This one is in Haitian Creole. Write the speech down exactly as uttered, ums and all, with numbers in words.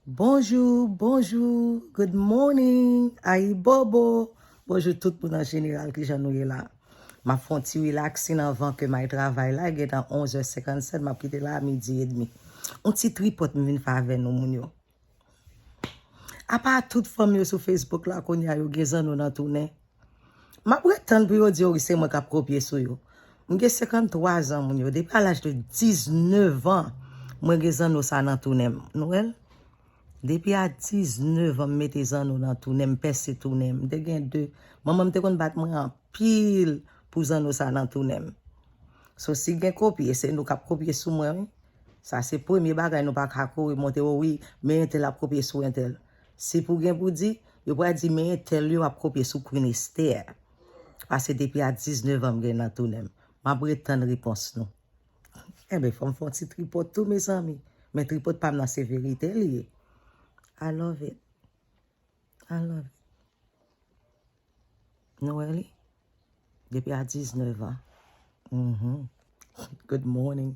Bonjou, bonjou, good morning, ayibobo. Bonjou tout moun an jeneral, kijan nou ye la? M ap fè yon ti relaxing anvan ke m al travay la, gentan onz è senkannsèt, m ap kite la a midi edmi. Yon ti tripòt m vin fè avè nou moun yo. Apa tout fanm yo sou Facebook la kounye a yo gen zanno nan tounen. M ap ret tann pou yo di yo wi se mwen k ap kopye sou yo. M gen senkanntwa zan moun yo. Depi a laj de diznèf an, mwen gen zanno sa nan tounen m. Nou wè l? Depi a diznèf an, m mete zanno nan tounen m, pèse tounen m. M te gen de. Manman m te konn bat mwen anpil pou zanno sa nan tounen m. So, si gen kopye, se nou k ap kopye sou mwen, wi. Sa se premye bagay nou pa ka kouri monte, o wi, men entèl ap kopye sou entèl. Si pou gen pou di, yo pral di, men entèl yo ap kopye sou Queen Esther. Pase depi a diznèf an m gen nan tounen m. M ap ret tann repons nou. Enben, fò m fè yon ti tripòt tou, mezanmi. Men tripòt pa m nan se verite li ye. I love it. I love it. Nou wè li? Depi a diznèf an. Mhm. Good morning.